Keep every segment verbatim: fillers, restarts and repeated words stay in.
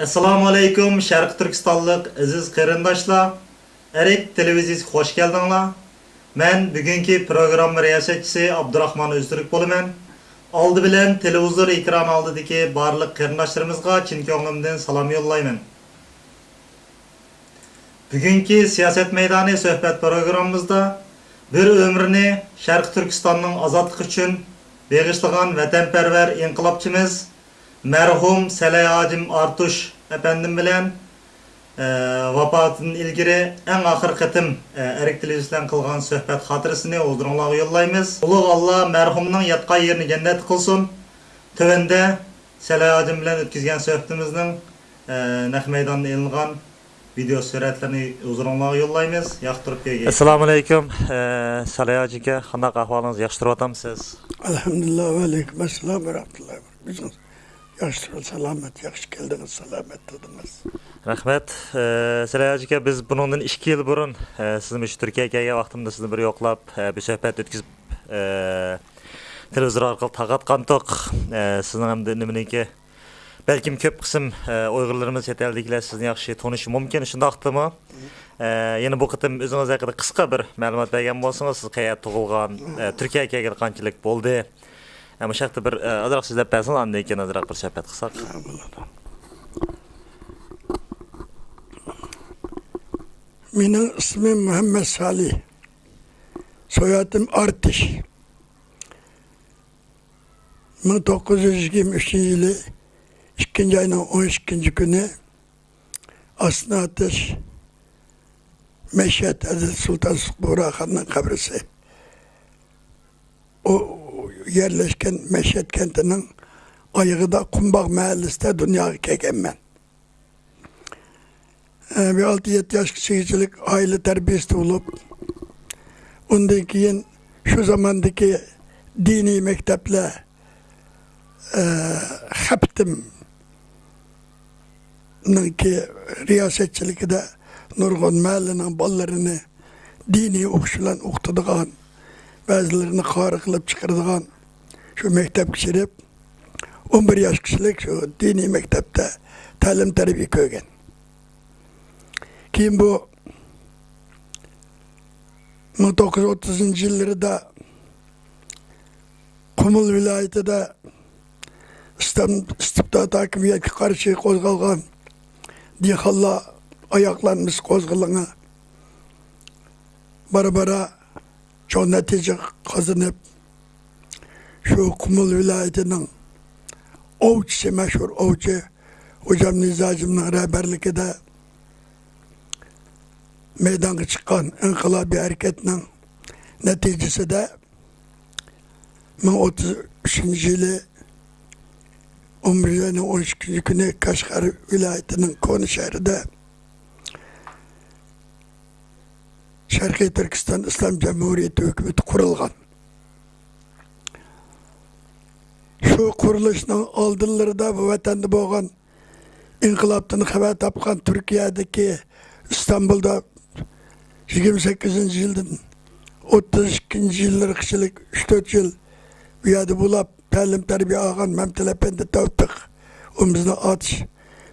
ئەسسالامۇ ئەلەيكۇم، شەرقىي تۈركىستانلىق ئەزىز قېرىنداشلار! ئەرك تېلېۋىزىيىسىگە خوش كەلدىڭلار. مەن بۈگۈنكى پروگرامما رىياسەتچىسى ئابدۇراخمان ئۆزتۈرك بولىمەن. ئالدى بىلەن تېلېۋىزور ئېكران ئالدىدىكى بارلىق قېرىنداشلىرىمىزغا چىن كۆڭلۈمدىن سالام يوللايمەن. بۈگۈنكى سىياسەت مەيدانى سۆھبەت پروگراممىمىزدا بىر ئۆمرىنى شەرقىي تۈركىستاننىڭ ئازادلىقى ئۈچۈن بېغىشلىغان ۋەتەنپەرۋەر ئىنقىلابچىمىز، مەرھۇم سەلەي ھاجىم ئارتۇش ئەپەندىم بىلەن، ئە، ۋاپاتىدىن ئىلگىرى ئەڭ ئاخىرقى قېتىم، ئە، ئەرك تېلېۋىزىيىسى بىلەن قىلغان سۆھبەت خاتىرىسىنى ھۇزۇرۇڭلارغا يوللايمىز. ئۇلۇغ ئاللا مەرھۇمنىڭ ياتقان يېرىنى جەننەت قىلسۇن. تۆۋەندە سەلەي ھاجىم بىلەن ئۆتكۈزگەن سۆھبىتىمىزنىڭ، ئە، نەق مەيداندا ئېلىنغان ۋىدېئو سۈرەتلىرىنى ھۇزۇرۇڭلارغا يوللايمىز. ياقتۇرۇپ بېگى. ئەسسالامۇ ئەلەيكۇم. ئە، سەلەي ھاجى ئاكا، قانداق ئەھۋالىڭىز؟ ياخشى تۇرۇۋاتامسىز؟ ئەلھەمدۇلىللا، ۋەئەلەيكۇم ئەسسالام ۋە رەھمەتۇللاھى ۋە بەرىكاتۇھ. ياخشى تۇرۇپ سالامەت، ياخشى كەلدىڭىز، سالامەت تۇردىڭىز. رەھمەت. ئە، سەلەي ھاجى ئاكا، بىز بۇنىڭدىن ئىككى يىل بۇرۇن، ئە، سىزنى مۇشۇ تۈركىيەگە كەلگەن ۋاقتىمدا سىزنى بىر يوقلاپ، ئە، بىر سۆھبەت ئۆتكۈزۈپ، ئە، تېلېۋىزور ئارقىلىق تارقاتقانتۇق. ئە، سىزنىڭ ھەمدە نېمىنىڭكى بەلكىم كۆپ قىسىم، ئە، ئۇيغۇرلىرىمىز، چەت ئەلدىكىلەر سىزنى ياخشى تونۇشى مۇمكىن، شۇنداقتىمۇ؟ ئە، يەنە بۇ قېتىم ئۆزىڭىز ھەققىدە قىسقا بىر مەلۇمات بەرگەن بولسىڭىز، سىز قەيەردە تۇغۇلغان، ئە، تۈركىيەگە كەلگىلى قانچىلىك بولدى؟ ئە، مۇشۇ ھەقتە بىر، ئە، ئازراق سۆزلەپ بەرسىڭىز، ئاندىن كېيىن ئازراق بىر سۆھبەت قىلساق. ھە، بولىدۇ. مېنىڭ ئىسمىم مۇھەممەد سالىھ، سويئاتىم ئارتىش. مىڭ توققۇز يۈز يىگىرمە ئۈچىنچى يىلى ئىككىنچى ئاينىڭ ئون ئىككىنچى كۈنى ئاستىن ئاتاش مەشھەت ھەزرىتى سۇلتان سۇغراخاننىڭ قەبرىسى. ئۇ يەرلەشكەن مەشھەت كەنتىنىڭ ئايىغىدا قۇمباغ مەھەللىسىدە دۇنياغا كەلگەنمەن. ئە، بىر ئالتە يەتتە ياشقىچىلىك ئائىلە تەربىيەسىدە بولۇپ، ئۇندىن كېيىن شۇ زاماندىكى دىنىي مەكتەپلەر، ئە، خەپتىمنىڭكى رىياسەتچىلىكىدە نۇرغۇن مەھەللىنىڭ بالىلىرىنى دىنىي ئوقۇش بىلەن ئوقۇتىدىغان، بەزىلىرىنى قارى قىلىپ چىقىرىدىغان شۇ مەكتەپكە چىقىرىپ، ئون بىر ياشقىچىلىك شۇ دىنىي مەكتەپتە تەلىم تەربىيە كۆرگەن. كېيىن بۇ مىڭ توققۇز يۈز ئوتتۇزىنچى يىللىرىدا قۇمۇل ۋىلايىتىدە ئىستام-، ئىستىبدات ھاكىمىيەتكە قارشى قوزغالغان دېھقانلار ئاياغلانمىسى قوزغىلىڭى بارا-بارا چوڭ نەتىجە قازىنىپ، شۇ قۇمۇل ۋىلايىتىنىڭ ئوۋچىسى، مەشھۇر ئوۋچى خوجام نىزاجىمنىڭ رەھبەرلىكىدە مەيدانغا چىققان ئىنقىلابىي ھەرىكەتنىڭ نەتىجىسىدە، مىڭ ئوتتۇز ئۈچىنچى يىلى ئون بىرىنچى ئاينىڭ ئون ئىككىنچى كۈنى قەشقەر ۋىلايىتىنىڭ كونا شەھىرىدە شەرقىي تۈركىستان ئىسلام جۇمھۇرىيىتى ھۆكۈمىتى قۇرۇلغان. شۇ قۇرۇلۇشنىڭ ئالدىلىرىدا بۇ ۋەتەندە بولغان ئىنقىلابتىن خەۋەر تاپقان تۈركىيەدىكى ئىستانبۇلدا يىگىرمە سەككىزىنچى يىلدىن ئوتتۇز ئىككىنچى يىللىرىغىچىلىك ئۈچ تۆت يىل بۇ يەردە بولاپ، تەلىم تەربىيە ئالغان مەمتىلى ئەپەندى تەۋپىق، ئۇ بىزنىڭ ئاتىش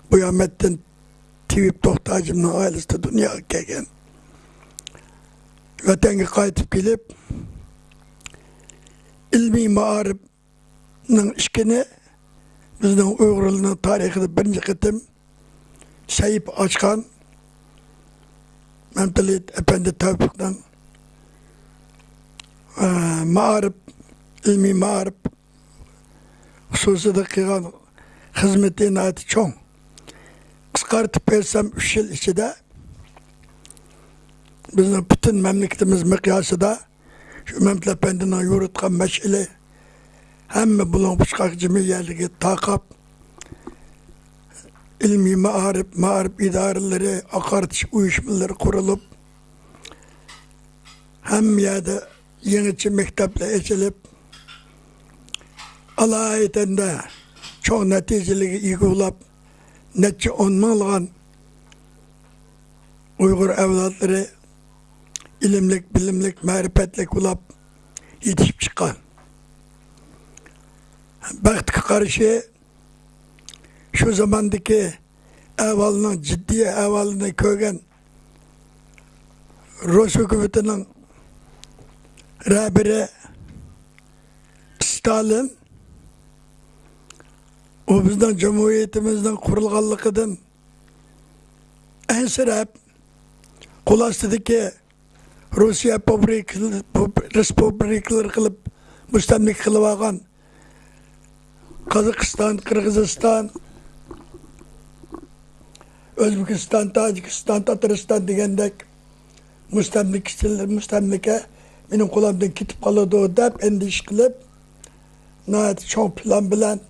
بۇيامەتتىن تېۋىپ توختى ھاجىمنىڭ ئائىلىسىدە دۇنياغا كەلگەن. ۋەتەنگە قايتىپ كېلىپ، ئىلمىي مائارىپنىڭ ئىشىكىنى بىزنىڭ ئۇيغۇرلارنىڭ تارىخىدا بىرىنچى قېتىم سەھىپە ئاچقان مەمتىلى ئەپەندى تەۋپىقنىڭ، ئە، مائارىپ، ئىلمىي مائارىپ خۇسۇسىدا قىلغان خىزمىتى ناھايىتى چوڭ. قىسقارتىپ بەرسەم، ئۈچ يىل ئىچىدە بىزنىڭ پۈتۈن مەملىكىتىمىز مىقياسىدا شۇ مەمتىلى ئەپەندىنىڭ يورۇتقان مەشئىلى ھەممە بۇلۇڭ پۇچقاق جىمى يەرلىرىگە تارقاپ، ئىلمىي مائارىپ، مائارىپ ئىدارىلىرى، ئاقارتىش ئۇيۇشمىلىرى قۇرۇلۇپ، ھەممە يەردە يېڭىچە مەكتەپلەر ئېچىلىپ، ئالايىتەندە چوڭ نەتىجىلەرگە ئىگە بولاپ، نەچچە ئون مىڭلىغان ئۇيغۇر ئەۋلادلىرى ئىلىملىك، بىلىملىك، مەرىپەتلىك بولاپ يېتىشىپ چىققان. بەختكە قارشى، شۇ زاماندىكى ئەھۋالنىڭ جىددىي ئەھۋالىنى كۆرگەن رۇس ھۆكۈمىتىنىڭ رەھبىرى ستالىن، ئۇ بىزنىڭ جۇمھۇرىيىتىمىزنىڭ قۇرۇلغانلىقىدىن ئەنسىرەپ، قول ئاستىدىكى روسىيە پوبرىك-، رېسپۇبلىكىلىرى قىلىپ مۇستەملىكە قىلىۋالغان قازاقىستان، قىرغىزىستان، ئۆزبېكىستان، تاجىكىستان، تاتارىستان دېگەندەك مۇستەملىكىچىلەر، مۇستەملىكە مېنىڭ قولۇمدىن كېتىپ قالىدۇ دەپ ئەندىشە قىلىپ، ناھايىتى چوڭ پىلان بىلەن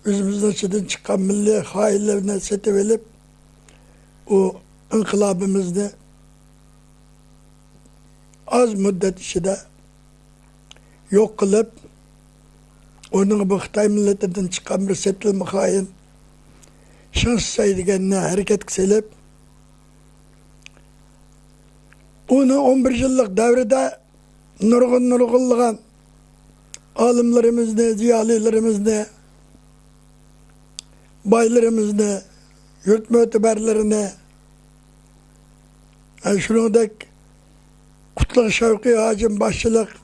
ئۆزىمىزنىڭ ئىچىدىن چىققان مىللىي خائىنلىرىنى سېتىۋېلىپ، ئۇ ئىنقىلابىمىزنى ئاز مۇددەت ئىچىدە يوق قىلىپ، ئۇنىڭ بۇ خىتاي مىللىتىدىن چىققان بىر سېتىلما خائىن شېڭ شىسەي دېگەننى ھەرىكەتكە سېلىپ، ئۇنىڭ ئون بىر يىللىق دەۋرىدە نۇرغۇن، نۇرغۇنلىغان ئالىملىرىمىزنى، زىيالىيلىرىمىزنى، بايلىرىمىزنى، يۇرت مۆتىبەرلىرىنى، ھە، شۇنىڭدەك قۇتلۇق شەۋقىي ھاجىم باشچىلىق،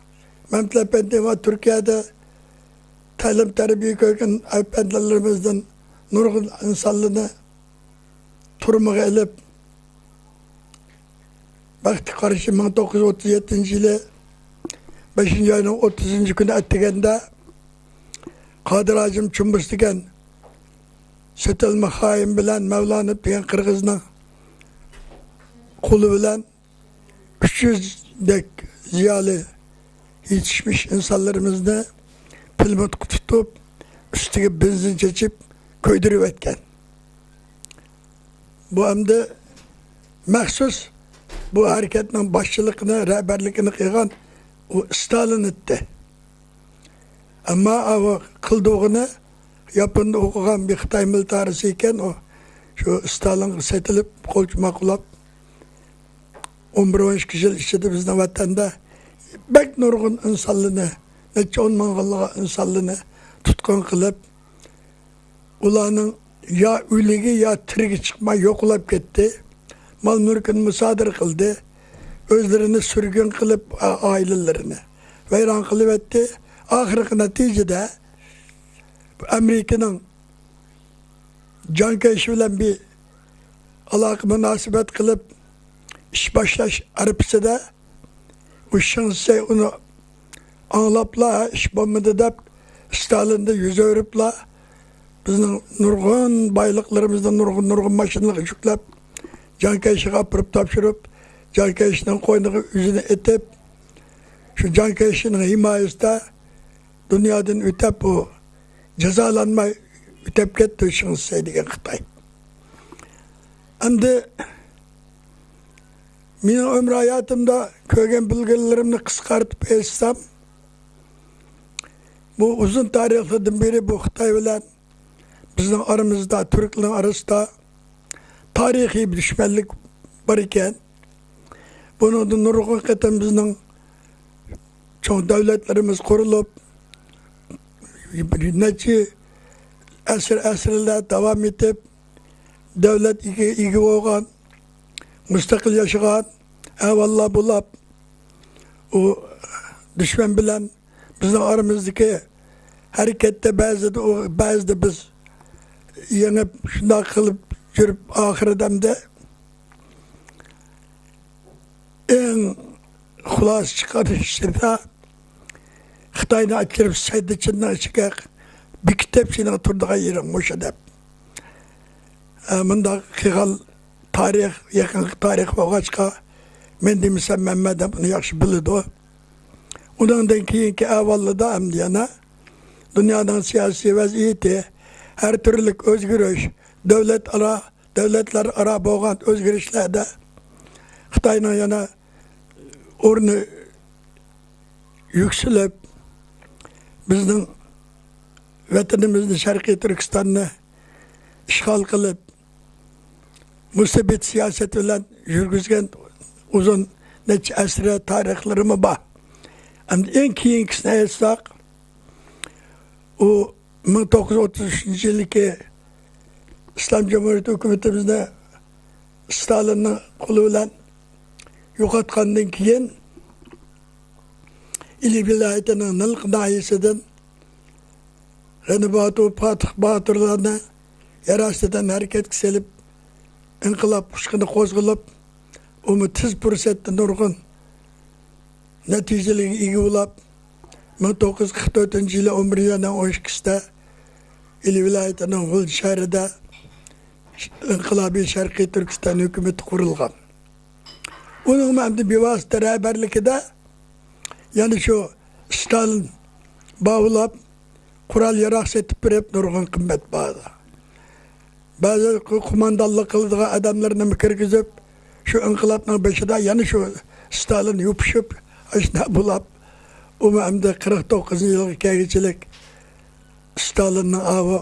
مەمتىلى ئەپەندى ۋە تۈركىيەدە تەلىم-تەربىيە كۆرگەن ئەپەندىلىرىمىزدىن نۇرغۇن ئىنسانلىرىنى تۈرمىگە ئېلىپ، بەختكە قارشى مىڭ توققۇز يۈز ئوتتۇز يەتتىنچى يىلى بەشىنچى ئاينىڭ ئوتتۇزىنچى كۈنى ئەتىگەندە قادىر ھاجىم چۇمبۇس دېگەن سېتىلما خائىن بىلەن مەۋلانوف دېگەن قىرغىزنىڭ قولى بىلەن ئۈچ يۈزدەك زىيالىي يېتىشمىش ئىنسانلىرىمىزنى پىلىموتقا تۇتۇپ، ئۈستىگە بېنزىن چېچىپ كۆيدۈرۈۋەتكەن. بۇ ئەمدى مەخسۇس بۇ ھەرىكەتنىڭ باشچىلىقىنى، رەھبەرلىكىنى قىلغان ئۇ ستالىن ئىدى. ئەمما ئۇ قىلدۇغىنى ياپوندا ئوقۇغان بىر خىتاي مىلتارىسى ئىكەن، ئۇ شۇ ستالىنغا سېتىلىپ، قولچە ماقۇللاپ، ئون بىر، ئون ئىككى يىل ئىچىدە بىزنىڭ ۋەتەندە بەك نۇرغۇن ئىنسانلىرىنى، نەچچە ئون مىڭلىغان ئىنسانلىرىنى تۇتقۇن قىلىپ، ئۇلارنىڭ يا ئۆلۈكى، يا تىرىگە چىقماي يوقلاپ كەتتى. مال-مۈلكىنى مۇسادىرە قىلدى. ئۆزلىرىنى سۈرگۈن قىلىپ، ئا-، ئائىلىلىرىنى ۋەيران قىلىۋەتتى. ئاخىرقى نەتىجىدە ئامېرىكىنىڭ جان كېيش بىلەن بىر ئالاقە مۇناسىۋەت قىلىپ ئىش باشلاش ئەرىپىسىدە، ئۇ شېڭ شىسەي ئۇنى ئاڭلاپلا، ئىش بولمىدى دەپ، ستالىندىن يۈز ئۆرۈپلا، بىزنىڭ نۇرغۇن بايلىقلىرىمىزنى نۇرغۇن، نۇرغۇن ماشىنىلارغا يۈكلەپ، جان كېيشىغا ئاپىرىپ تاپشۇرۇپ، جان كېيشنىڭ قوينىغا ئۆزىنى ئېتىپ، شۇ جان كېيشنىڭ ھىمايىسىدە دۇنيادىن ئۆتەپ، ئۇ جازالانماي ئۆتەپ كەتتى، شېڭ شىسەي دېگەن خىتاي. ئەمدى مېنىڭ ئۆمۈر ھاياتىمدا كۆرگەن بىلگەنلىرىمنى قىسقارتىپ ئېيتسام، بۇ ئۇزۇن تارىخلىرىدىن بېرى بۇ خىتاي بىلەن بىزنىڭ ئارىمىزدا، تۈركلەرنىڭ ئارىسىدا تارىخىي بىر دۈشمەنلىك بار ئىكەن. بۇنىڭدا نۇرغۇن قېتىم بىزنىڭ چوڭ دۆلەتلىرىمىز قۇرۇلۇپ، بىر نەچچە ئەسىر، ئەسىرلەر داۋام ئېتىپ، دۆلەت ئىگە، ئىگە بولغان، مۇستەقىل ياشىغان ئەھۋاللار بولۇپ، ئۇ دۈشمەن بىلەن بىزنىڭ ئارىمىزدىكى ھەرىكەتتە بەزىدە ئۇ، بەزىدە بىز يېڭىپ، شۇنداق قىلىپ يۈرۈپ، ئاخىرىدا ئەمدى ئەڭ خۇلاسە چىقىرىشىدا خىتاينى ئەكىرىپ سەددىچىننىڭ ئىچىگە بېكىتىپ، سېنىڭ تۇرىدىغان يېرىڭ مۇشۇ دەپ. ئە، مۇنداق قىلغان تارىخ، يېقىنقى تارىخ بولغاچقا، مەن دېمىسەم، مەممەت ئادەم ئۇنى ياخشى بىلىدۇ. ئۇنىڭدىن كېيىنكى ئەھۋاللىرىدا ئەمدى يەنە دۇنيانىڭ سىياسىي ۋەزىيىتى، ھەر تۈرلۈك ئۆزگىرىش، دۆلەت ئارا، دۆلەتلەر ئارا بولغان ئۆزگىرىشلەردە خىتاينىڭ يەنە ئورنى يۈكسىلىپ، بىزنىڭ ۋەتىنىمىزنى، شەرقىي تۈركىستاننى ئىشغال قىلىپ، مۇستەبىت سىياسەت بىلەن يۈرگۈزگەن ئۇزۇن نەچچە ئەسىرە تارىخلىرىمۇ بار. ئەمدى ئەڭ كېيىنكىسىنى ئېيتساق، ئۇ مىڭ توققۇز يۈز ئوتتۇز ئۈچىنچى يىلدىكى ئىسلام جۇمھۇرىيىتى ھۆكۈمىتىمىزنى ستالىننىڭ قولى بىلەن يوقاتقاندىن كېيىن، ئىلى ۋىلايىتىنىڭ نىلقا ناھىيەسىدىن غەنى باتۇر، پاتىخ باتۇرلارنى يەر ئاستىدىن ھەرىكەتكە سېلىپ، ئىنقىلاب قۇشقىنى قوزغىلىپ، ئۇمۇ تېز پۇرسەتتە نۇرغۇن نەتىجىلەرگە ئىگە بولاپ، مىڭ توققۇز يۈز قىرىق تۆتىنچى يىلى ئون بىرىنچى ئاينىڭ ئون ئىككىسىدە ئىلى ۋىلايىتىنىڭ غۇلجا شەھىرىدە ئىنقىلابىي شەرقىي تۈركىستان ھۆكۈمىتى قۇرۇلغان. ئۇنىڭ ئەمدى بىۋاسىتە رەھبەرلىكىدە يەنە شۇ ستالىن باۋلاپ، قورال ياراغ سېتىپ بېرىپ، نۇرغۇن قىممەت باھادا بەزى قوماندانلىق قىلىدىغان ئادەملەرنىمۇ كىرگۈزۈپ، شۇ ئىنقىلابنىڭ بېشىدا يەنە شۇ ستالىن يوپۇشۇپ، ئاشۇنداق بولاپ، ئۇمۇ ئەمدى قىرىق توققۇزىنچى يىلغا كەلگۈچىلىك ستالىننىڭ ئاۋۇ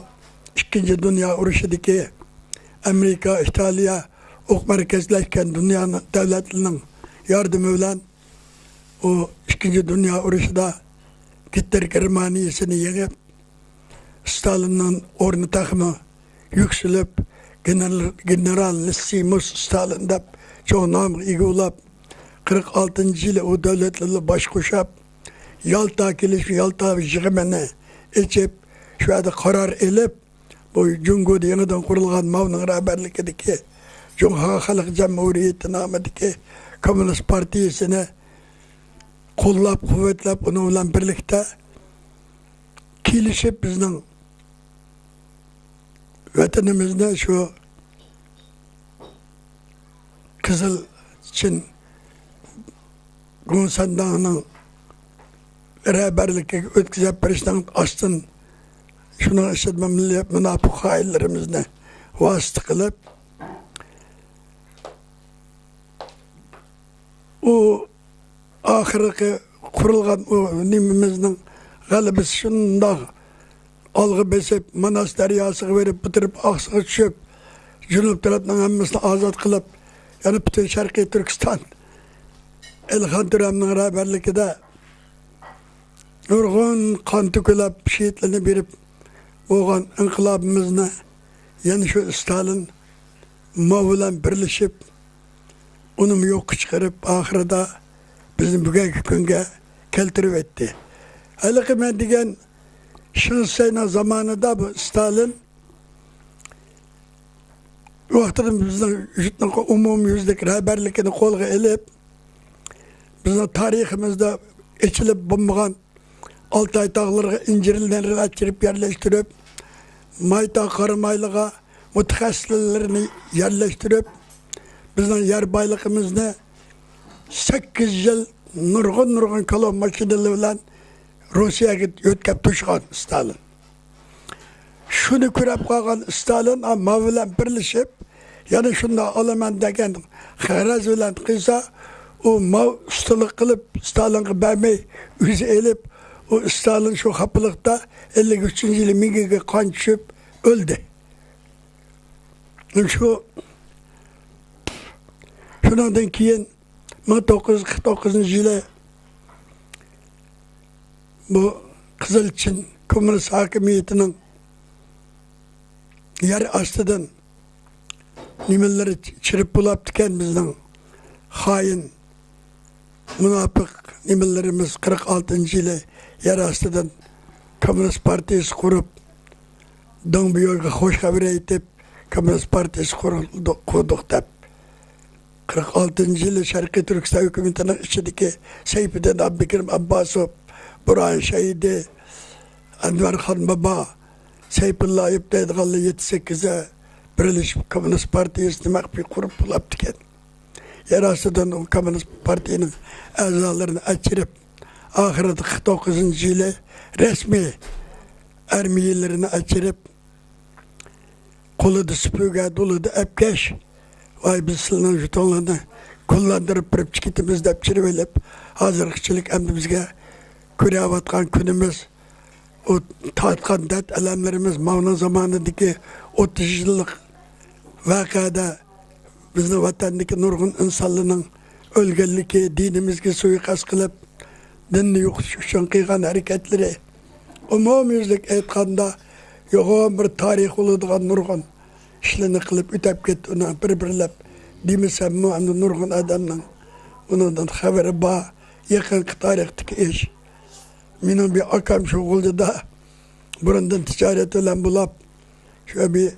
ئىككىنچى دۇنيا ئۇرۇشىدىكى ئامېرىكا، ئىتالىيە ئوق مەركەزلەشكەن دۇنيا دۆلەتلىرىنىڭ ياردىمى بىلەن ئۇ ئىككىنچى دۇنيا ئۇرۇشىدا گىتلېر گېرمانىيىسىنى يېڭىپ، ستالىننىڭ ئورنى تېخىمۇ يۈكسىلىپ، گېنېرال، گېنېرالىسسىمۇس ستالىن دەپ چوڭ نامغا ئىگە بولاپ، قىرىق ئالتىنچى يىلى ئۇ دۆلەتلەر بىلەن باش قوشۇپ، يالتا كېلىشىپ، يالتا يىغىنىنى ئېچىپ، شۇ يەردە قارار ئېلىپ، بۇ جۇڭگودا يېڭىدىن قۇرۇلغان ماۋنىڭ رەھبەرلىكىدىكى جۇڭخۇا خەلق جۇمھۇرىيىتى نامىدىكى كوممۇنىست پارتىيىسىنى قوللاپ، قۇۋۋەتلەپ، ئۇنىڭ بىلەن بىرلىكتە كېلىشىپ، بىزنىڭ ۋەتىنىمىزنى شۇ قىزىل چىن گوڭسەنداڭنىڭ رەھبەرلىكىگە ئۆتكۈزۈپ بېرىشنىڭ ئاستىن، شۇنىڭ ئىچىدە مىللىي مۇناپىق خائىنلىرىمىزنى ۋاسىتە قىلىپ، ئۇ ئاخىرقى قۇرۇلغان ئۇ نېمىمىزنىڭ غەلىبىسى شۇنداق ئالغا بېسىپ، ماناس دەرياسىغا بېرىپ، بۇ تەرەپ ئاقسۇغا چۈشۈپ، جەنۇب تەرەپنىڭ ھەممىسىنى ئازاد قىلىپ، يەنە پۈتۈن شەرقىي تۈركىستان ئەلىخان تۆرەمنىڭ رەھبەرلىكىدە نۇرغۇن قان تۆكۈلۈپ، شېھىتلىرىنى بېرىپ بولغان ئىنقىلابىمىزنى يەنە شۇ ستالىن ماۋ بىلەن بىرلىشىپ، ئۇنىمۇ يوققا چىقىرىپ، ئاخىرىدا بىزنى بۈگۈنكى كۈنگە كەلتۈرۈۋەتتى. ھېلىقى مەن دېگەن شېڭ شىسەينىڭ زامانىدا بۇ ستالىن ۋاقتىدا بىزنىڭ يۇرتنىڭ ئومۇميۈزلۈك رەھبەرلىكىنى قولغا ئېلىپ، بىزنىڭ تارىخىمىزدا ئېچىلىپ بولمىغان ئالتاي تاغلىرىغا ئىنجىرلەرنى ئەچىرىپ يەرلەشتۈرۈپ، مايتاغ قارامايلىغا مۇتەخەسسىسلەرنى يەرلەشتۈرۈپ، بىزنىڭ يەر بايلىقىمىزنى سەككىز يىل نۇرغۇن، نۇرغۇن كالۋا ماشىنىلىرى بىلەن روسىيەگە يۆتكەپ توشقان ستالىن. شۇنى كۆرۈپ قالغان ستالىن، ئا، ماۋ بىلەن بىرلىشىپ، يەنە شۇنداق ئالىمەن دېگەن غەرەز بىلەن قىلسا، ئۇ ماۋ ئۇستىلىق قىلىپ، ستالىنغا بەرمەي، ئۆزى ئېلىپ، ئۇ ستالىن شۇ خاپىلىقتا ئەللىك ئۈچىنچى يىلى مېڭىگە قان چۈشۈپ ئۆلدى. شۇ، شۇنىڭدىن كېيىن مىڭ توققۇز يۈز قىرىق توققۇزىنچى يىلى بۇ قىزىل چىن كوممۇنىست ھاكىمىيىتىنىڭ يەر ئاستىدىن نېمىلىرى چىرىپ بولاپتىكەن، بىزنىڭ خائىن، مۇناپىق نېمىلىرىمىز قىرىق ئالتىنچى يىلى يەر ئاستىدىن كوممۇنىست پارتىيىسى قۇرۇپ، دېڭ بىيوگا خوش خەۋىرى ئېيتىپ، كوممۇنىست پارتىيىسى قۇرۇلدۇق، قۇردۇق دەپ. قىرىق ئالتىنچى يىلى شەرقىي تۈركىستان ھۆكۈمىتىنىڭ ئىچىدىكى سەيپىدىن ئابدۇكېرىم ئابباسوف، بۇرھان شەھىدى، ئەنۋەرخان بابا، سەيپۇللا ئايۇپ دەيدىغانلار يەتتە سەككىزى بىرلىشىپ كوممۇنىست پارتىيىسىنى مەخپىي قۇرۇپ بولاپتىكەن. يەر ئاستىدىن ئۇ كوممۇنىست پارتىيىنىڭ ئەزالىرىنى ئەچىرىپ، ئاخىرىدا قىرىق توققۇزىنچى يىلى رەسمىي ئارمىيىلىرىنى ئەچىرىپ، قولىدا سۈپۈرگە، دولىدا ئەپكەش، ۋاي، بىز سىلەرنىڭ يۇرتۇڭلارنى گۈللەندۈرۈپ بېرىپ چىقىۋېتىمىز دەپ چىرىۋېلىپ، ھازىرغىچىلىك ئەمدى بىزگە كۆرۈۋاتقان كۈنىمىز، ئۇ تارتقان دەرد ئەلەملىرىمىز، ماۋنىڭ زامانىدىكى ئوتتۇز يىللىق ۋەقەدە بىزنىڭ ۋەتەندىكى نۇرغۇن ئىنسانلارنىڭ ئۆلگەنلىكى، دىنىمىزگە سۇيىقەست قىلىپ، دىننى يوقىتىش ئۈچۈن قىلغان ھەرىكەتلىرى، ئومۇميۈزلۈك ئېيتقاندا، يوغان بىر تارىخ بولىدىغان نۇرغۇن ئىشلىرىنى قىلىپ ئۆتەپ كەتتى. ئۇنى بىر-بىرلەپ دېمىسەممۇ، ئەمدى نۇرغۇن ئادەمنىڭ ئۇنىڭدىن خەۋىرى بار. يېقىنقى تارىختىكى ئىش. مېنىڭ بىر ئاكام شۇ غۇلجىدا بۇرۇندىن تىجارەت بىلەن بولاپ، شۇ بىر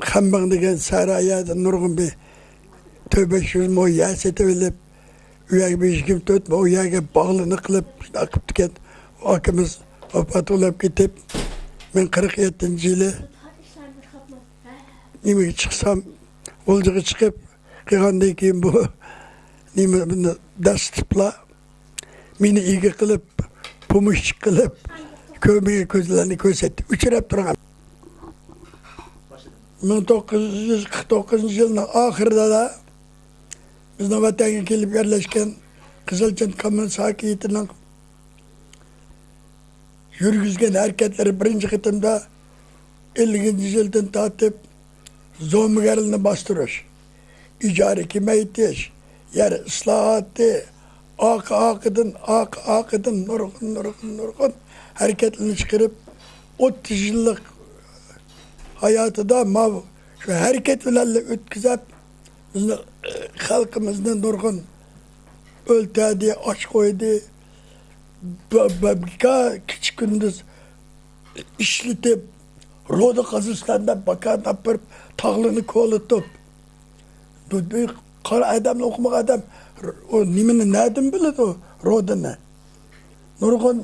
خەنبىڭ دېگەن سەھرا يەردە نۇرغۇن بىر تۆت بەش يۈز مو يەر سېتىۋېلىپ، ئۇ يەرگە بىر يىگىرمە تۆت مو يەرگە باغلىنى قىلىپ، شۇنداق قىپتىكەن. ئۇ ئاكىمىز ۋاپات بولۇپ كېتىپ، مەن قىرىق يەتتىنچى يىلى نېمىگە چىقسام، غۇلجىغا چىقىپ قالغاندىن كېيىن بۇ نېمە، بۇنى دەسسىتىپلا، مېنى ئىگە قىلىپ، پوموشچى قىلىپ، كۆرمىگەن كۆزلەرنى كۆرسەتتى. ئۆچۈرۈپ تۇرغان. مىڭ توققۇز يۈز قىرىق توققۇزىنچى يىلنىڭ ئاخىرىدا بىزنىڭ ۋەتەنگە كېلىپ يەرلەشكەن قىزىلچىن كامېنساكى ھېيتىنىڭ يۈرگۈزگەن ھەرىكەتلىرى بىرىنچى قېتىمدا ئەللىكىنچى يىلدىن تارتىپ زومىگەرلىكنى باستۇرۇش، ئىجارە كېمەيتىش، يەر ئىسلاھاتى، ئارقا-ئارقىدىن، ئارقا-ئارقىدىن نۇرغۇن، نۇرغۇن، نۇرغۇن ھەرىكەتلەرنى چىقىرىپ، ئوتتۇز يىللىق ھاياتىدا ماۋۇ شۇ ھەرىكەت بىلەنلا ئۆتكۈزۈپ، بىزنىڭ خەلقىمىزنى نۇرغۇن ئۆلتۈردى، ئاچ قويدى. بە-، بە-، بىكار كېچە-كۈندۈز ئىشلىتىپ، رۇدا قازىسىلەر دەپ باكانى ئاپىرىپ، تاغلارنى كولىتىپ. بۇ، بۇ قارا ئادەمنى ئوقۇمىغان ئادەم ئۇ نېمىنى نەدىن بىلىدۇ، رۇدىنى؟ نۇرغۇن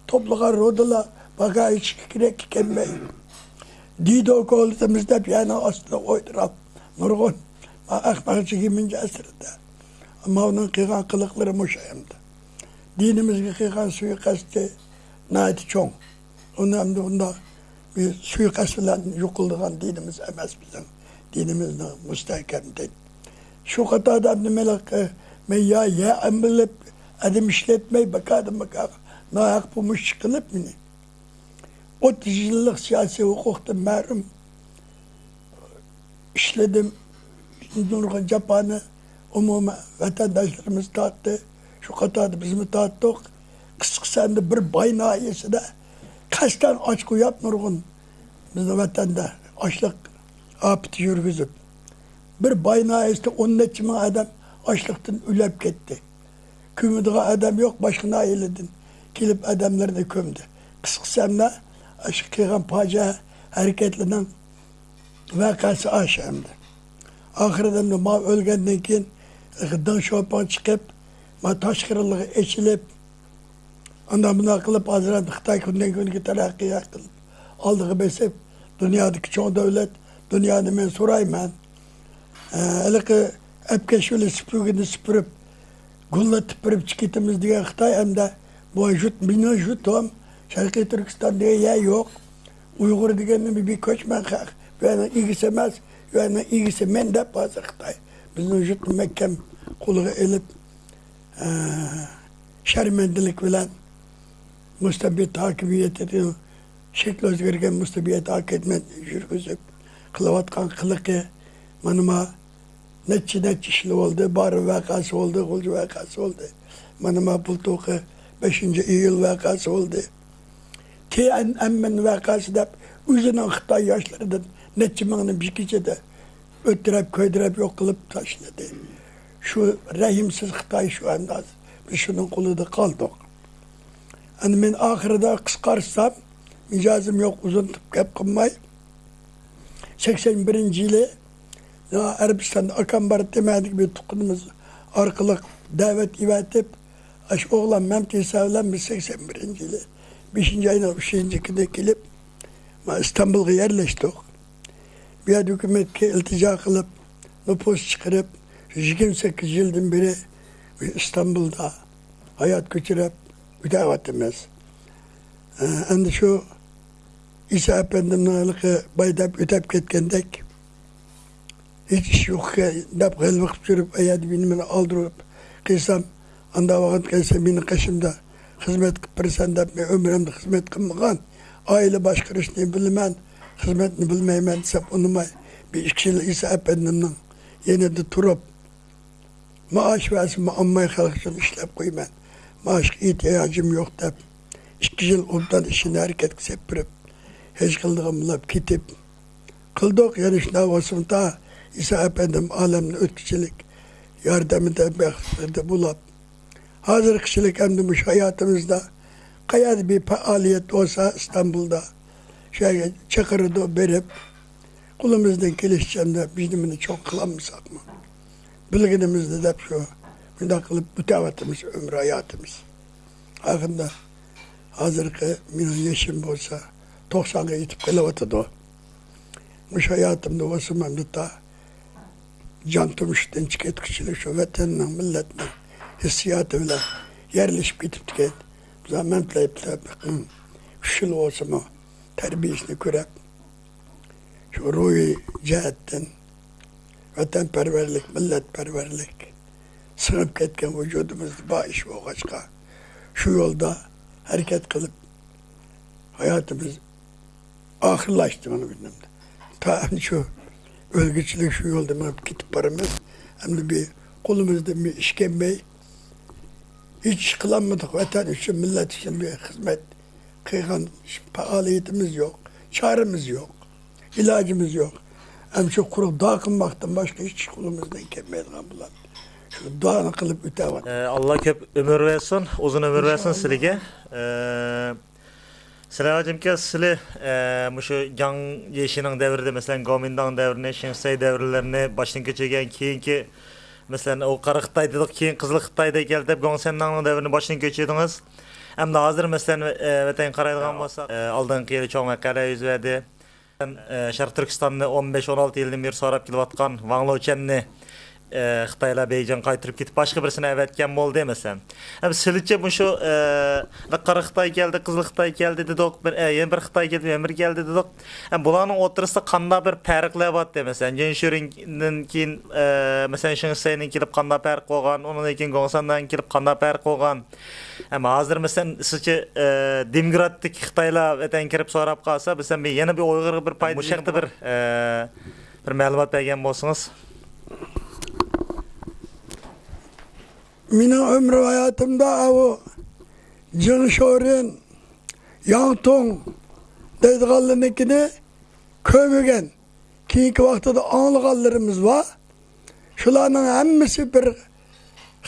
توپلىغان رۇدىلار باكا ھېچكىمگە كېرەككە كەلمەي. دىدو كولىتىمىز دەپ يەرنىڭ ئاستىدا ئولتۇرۇپ، نۇرغۇن ئەخمەق يىگىرمىنچى ئەسىردە. ئەمما ئۇنىڭ قىلغان قىلىقلىرى مۇشۇ ئەمدى. دىنىمىزگە قىلغان سۇيىقەستى ناھايىتى چوڭ. ئۇنى ئەمدى ئۇنداق بىر سۇيىقەست بىلەن يوقىلىدىغان دىنىمىز ئەمەس بىزنىڭ. دىنىمىزنىڭ مۇستەھكەم دىن. شۇ قاتاردا ئەمدى مەن يا، يا ئەمبىلىپ ئادەم ئىشلەتمەي، بىكاردىن بىكارغا ناھەق پوموشچى قىلىپ مېنى. ئوتتۇز يىللىق سىياسىي ھوقۇقتىن مەھرۇم ئىشلىدىم. نۇرغۇن جاپانى ئومۇمەن ۋەتەنداشلىرىمىز تارتتى. شۇ قاتاردا بىزمۇ تارتتۇق. قىسقىسى، ئەمدى بىر باي ناھىيەسىدە قەستەن ئاچ قويۇپ، نۇرغۇن بىزنىڭ ۋەتەندە ئاچلىق ئاپىتى يۈرگۈزۈپ، بىر باي ناھىيەسىدە ئون نەچچە مىڭ ئادەم ئاچلىقتىن ئۆلۈپ كەتتى. كۆمىدىغان ئادەم يوق، باشقا ناھىيەلەردىن كېلىپ ئادەملەرنى كۆمدى. قىسقىسى، ئەمدى ئاشۇ قىلغان پاجىئە ھەرىكەتلىرىنىڭ ۋەقەسى ئاشۇ ئەمدى. ئاخىرىدا ماۋۇ ئۆلگەندىن كېيىن دىڭ شوپىڭ چىقىپ، ما تاشقىرىلىقى ئېچىلىپ، ئانداق مۇنداق قىلىپ، ھازىر ئەمدى خىتاي كۈندىن كۈنگە تەرەققىي قىلىپ، ئالدىغا بېسىپ، دۇنيادىكى چوڭ دۆلەت، دۇنيانى مەن سورايمەن. ئە، ھېلىقى ئەپكەش ۋېلىسىپىتىنى سۈپۈرۈپ، گۇللا تىپىرىپ چىقىۋېتىمىز دېگەن خىتاي ئەمدى بۇ ژۇت، مېنىڭ ژۇتۇم، شەرقىي تۈركىستان دېگەن يەر يوق. ئۇيغۇر دېگەن نېمە، بىر كۆچمەن خەق. بۇ يەرنىڭ ئىگىسى ئەمەس، بۇ يەرنىڭ ئىگىسى مەن دەپ ھازىر خىتاي بىزنىڭ ژۇتنى مەھكەم قولىغا ئېلىپ، ئە، شەرمەندىلىك بىلەن مۇستەبىت ھاكىمىيىتىنى، شەكلى ئۆزگەرگەن مۇستەبىت ھاكىمىيەت يۈرگۈزۈپ قىلىۋاتقان قىلىقى، مانا ما نەچچە، نەچچە ئىشلار بولدى، بارىن ۋەقەسى بولدى، غۇلجا ۋەقەسى بولدى. مانا ما بۇلتۇرقى بەشىنچى ئىيۇل ۋەقەسى بولدى. تىيەنئەنمېن ۋەقەسى دەپ ئۆزىنىڭ خىتاي ياشلىرىدىن نەچچە مىڭنى بىر كېچىدە ئۆلتۈرۈپ، كۆيدۈرۈپ، يوق قىلىپ تاشلىدى. شۇ رەھىمسىز خىتاي شۇ ئەنداز. بىز شۇنىڭ قولىدا قالدۇق. ئەمدى مەن ئاخىرىدا قىسقارتسام، مىجەزىم يوق، ئۇزۇن گەپ قىلماي، سەكسەن بىرىنچى يىلى يا ئەرەبىستاندا ئاكام بار، تېمەدىكى بىر تۇغقىنىمىز ئارقىلىق دەۋەت ئېۋەتىپ، ئاشۇ ئوغلان مەمتى بىلەن بىز سەكسەن بىرىنچى يىلى بەشىنچى ئاينىڭ ئۈچىنچى كۈنى كېلىپ، ما ئىستانبۇلغا يەرلەشتۇق. بۇ يەردە ھۆكۈمەتكە ئىلتىجا قىلىپ، نوپۇس چىقىرىپ، يىگىرمە سەككىز يىلدىن بېرى ئىستانبۇلدا ھايات كۆچۈرۈپ ئۆتەۋاتىمىز. ئە، ئەمدى شۇ ئىسا ئەپەندىمنىڭ ھېلىقى باي دەپ ئۆتەپ كەتكەندەك، ھېچ ئىش يوق دەپ غەلۋە قىلىپ يۈرۈپ، ئەيەردە مېنى، مېنى ئالدۇرۇپ قىلسام، ئاندا ۋاقىت كەلسە مېنىڭ قېشىمدا خىزمەت قىلىپ بېرىسەن دەپ، مەن ئۆمرۈمدە خىزمەت قىلمىغان، ئائىلە باشقۇرۇشنى بىلىمەن، خىزمەتنى بىلمەيمەن دېسەم ئۇنىماي، بىر ئىككى يىل ئىسا ئەپەندىمنىڭ يېنىدا تۇرۇپ، مائاش بەرسىمۇ ئالماي خەلق ئۈچۈن ئىشلەپ قويىمەن، مائاشقا ئېھتىياجىم يوق دەپ، ئىككى يىل ئوبدان ئىشىنى ھەرىكەتكە سېلىپ بېرىپ، ھېچ قىلىدىغان بولاپ كېتىپ، قىلدۇق. يەنە شۇنداق بولسىمۇ، تا ئىسا ئەپەندىم ئالەمنى ئۆتكۈچىلىك ياردىمىدە، بەختىدە بولاپ، ھازىرقىچىلىك ئەمدى مۇشۇ ھاياتىمىزدا قەيەردە بىر پائالىيەت بولسا، ئىستانبۇلدا، شۇ يەرگە چاقىرىدۇ، بېرىپ، قولىمىزدىن كېلىشىچە ئەمدى بىر نېمىنى چوڭ قىلالمىساقمۇ، بىلگىنىمىزنى دەپ، شۇ مۇنداق قىلىپ ئۆتەۋاتىمىز ئۆمۈر ھاياتىمىز. ئاخىرىدا ھازىرقى مېنىڭ يېشىم بولسا توقسانغا يېتىپ قېلىۋاتىدۇ. مۇشۇ ھاياتىمدا بولسىمۇ ئەمدى تا جان تۇمشۇقتىن چىقىۋەتكۈچىلىك شۇ ۋەتەننىڭ، مىللەتنىڭ ھېسسىياتى بىلەن يەرلىشىپ كېتىپتىكەن. بىزار مەمتىلەيپلەرنىڭ ئۈچ يىل بولسىمۇ تەربىيەسىنى كۆرۈپ، شۇ روھىي جەھەتتىن ۋەتەنپەرۋەرلىك، مىللەتپەرۋەرلىك سىڭىپ كەتكەن ۋۇجۇدىمىزدا بار ئىش بولغاچقا، شۇ يولدا ھەرىكەت قىلىپ، ھاياتىمىز ئاخىرلاشتى مانا بۇ يەردە. تا ئەمدى شۇ ئۆلگۈچىلىك شۇ يولدا مېڭىپ كېتىپ بارىمىز. ئەمدى بىر قولىمىزدىن بىر ئىش كەلمەي، ھېچ ئىش قىلالمىدۇق. ۋەتەن ئۈچۈن، مىللەت ئۈچۈن بىر خىزمەت قىلغان پائالىيىتىمىز يوق، چارىمىز يوق، ئىلاجىمىز يوق. ئەمدى شۇ قۇرۇق دۇئا قىلماقتىن باشقا ھېچ ئىش قولىمىزدىن كەلمەيدىغان بولدى. شۇ دۇئانى قىلىپ ئۆتەۋاتىمىز. ئە، ئاللا كۆپ ئۆمۈر بەرسۇن، ئۇزۇن ئۆمۈر بەرسۇن سىلىگە. ئە، سىلەر ھاجىمكە، سىلى، ئە، مۇشۇ جاڭ يېشىنىڭ دەۋرىدە، مەسىلەن، گومىنداڭ دەۋرىنى، شېڭ شىسەي دەۋرلىرىنى باشتىن كەچۈرگەن، كېيىنكى، مەسىلەن، ئۇ قارا خىتاي دېدۇق، كېيىن قىزىل خىتاي دېگەن كەلدى دەپ، گوڭسەنداڭنىڭ دەۋرىنى باشتىن كەچۈردىڭىز. ئەمدى ھازىر، مەسىلەن، ئە، ۋەتەنگە قارايدىغان بولساق، ئە، ئالدىنقى يىلى چوڭ ۋەقەلەر يۈز بەردى. ئە، شەرقىي تۈركىستاننى ئون بەش، ئون ئالتە يىلدىن بېرى سوراپ كېلىۋاتقان ۋاڭ لېچۈەننى، ئە، خىتايلار بېيجىڭغا قايتۇرۇپ كېتىپ، باشقا بىرسىنى ئەۋەتكەن بولدى، مەسىلەن. ئەمدى سىلىچە مۇشۇ، ئە، قارا خىتاي كەلدى، قىزىل خىتاي كەلدى دېدۇق، بىر، ئە، يەنە بىر خىتاي كەلدى، يەنە بىر كەلدى دېدۇق. ئەمدى بۇلارنىڭ ئوتتۇرىسىدا قانداق بىر پەرقلەر بار دەيمەن. مەسىلەن، جېن شۈرېندىن كېيىن، ئە، مەسىلەن، شېڭ شىسەيدىن كېلىپ قانداق پەرق بولغان، ئۇنىڭدىن كېيىن گوڭسەنداڭدىن كېلىپ قانداق پەرق بولغان. ئەمما ھازىر، مەسىلەن، سىلچە، ئە، دېموكراتىك خىتايلار ۋەتەنگە كىرىپ سوراپ قالسا، مەسىلەن، بىر، يەنە بىر ئۇيغۇرغا بىر پايدا، مۇشۇ ھەقتە بىر، ئە، بىر مەلۇمات بەرگەن بولسىڭىز. مېنىڭ ئۆمرۈم ھاياتىمدا ئاۋۇ جېڭ شورېن، ياڭ تۇڭ دەيدىغانلىرىنىڭكىنى كۆرمىگەن، كېيىنكى ۋاقتىدا ئاڭلىغانلىرىمىز بار. شۇلارنىڭ ھەممىسى بىر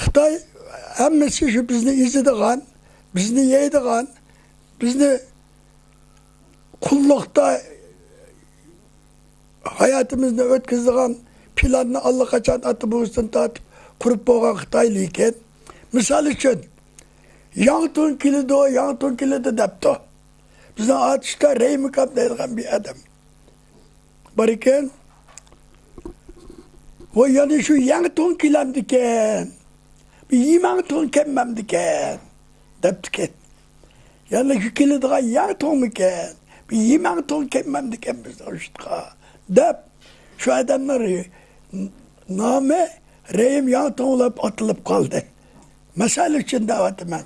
خىتاي، ھەممىسى شۇ بىزنى ئېزىدىغان، بىزنى يەيدىغان، بىزنى قۇللۇقتا ھاياتىمىزنى ئۆتكۈزىدىغان پىلاننى ئاللىقاچان ئاتا بوۋىسىدىن تارتىپ قۇرۇپ بولغان خىتاي. لېكىن، مىسال ئۈچۈن، ياڭ تۇڭ كېلىدۇ، ياڭ تۇڭ كېلىدۇ دەپتۇ. بىزنىڭ ئاتۇشتا رەھىم ئاكام دەيدىغان بىر ئادەم بار ئىكەن. ۋاي، يەنە شۇ يەڭ تۇڭ كېلەمدىكەن، بىر يىمەڭ تۇڭ كەلمەمدىكەن دەپتىكەن. يەنە شۇ كېلىدىغان يەڭ تۇڭمىكەن، بىر يىمەڭ تۇڭ كەلمەمدىكەن بىزنىڭ يۇرتقا دەپ، شۇ ئادەمنىڭ رې-، نامى رەھىم ياڭ تۇڭ بولۇپ ئاتىلىپ قالدى. مەسەل ئۈچۈن دەۋاتىمەن.